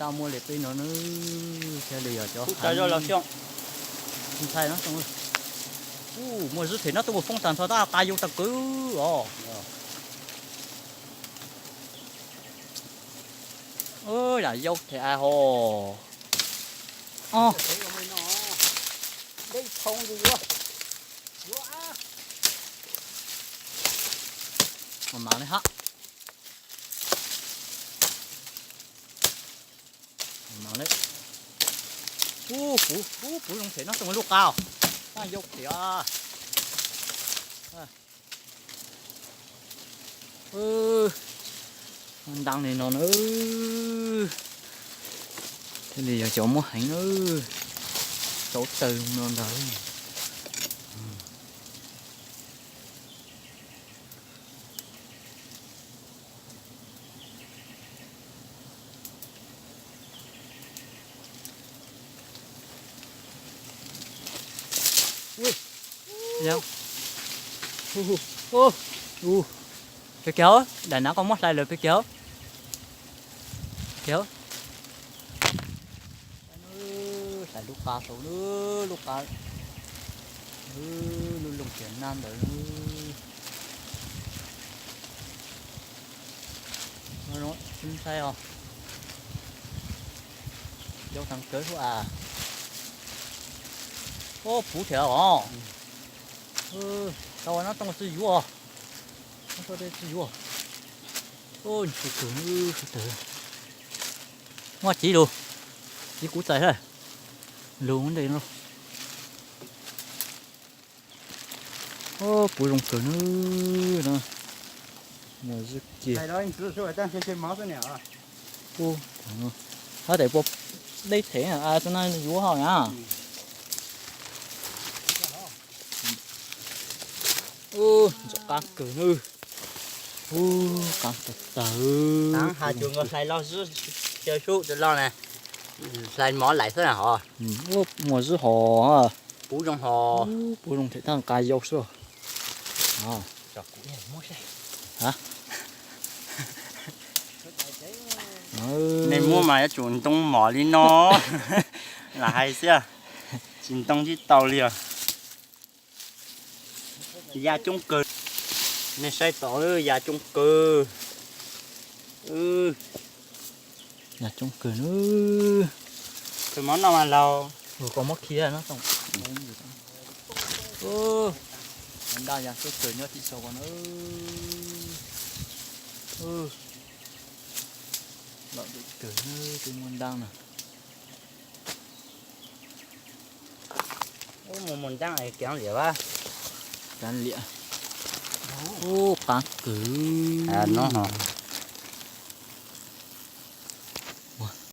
Muaj li peb no na, thiaj li yog cov ntxhais no. Muaj zib them no tuaj mus foob tag nrho tab qa yau tag kwv os. Yam yau them hos. Mam li hab. Ub, puv, puv zoo them no tuaj mus lub qa os. Tab yau tiag. Ntaab li no na. Thiaj li yog cov muaj heev na. Rau taw no ntag. Peb kiag, daim nav koj muab hlais lawm peb kiag. Kiag. Hlais lub qa saud, lub qa, lub looj tias nab ntawd. Ntxhais os, yau tag kawg suab as. Puv thiab os. Tau no tooj tsi yuav, tsi yuav. Ntxhais kawg, sawv tawg. Muaj txiv lug, txiv kuv txais lug ntej no. Puv zoo kawg na. Muaj zib kiag. Hab tes puas deb them, tus no yuav hos na. Ntxim qab kawg na. Qab tag tag. Has cuag nkaus hlais loj xwb, xyaw sub rau loj na. Hlais mov laim xwb na hos. Muaj zib hos. Puv zoo hos. Puv zoo them tab qa yau xwb. Nej muab mas yuav tsum ntoo mom li no lam hais xwb, tsis ntoo tsis tau li os. Ya coob kawg, nej saib tod, ya coob kawg. Ya coob kawg na. Kawg mov noj mas laug. Kawg mov khi no. Ntaj ya coob kawg nyob tim saum ko na. Lom zem kawg na, twb muaj ntaab na. Mus mus ntaab kev liam a. Kev liam. Ub, qab kawg no.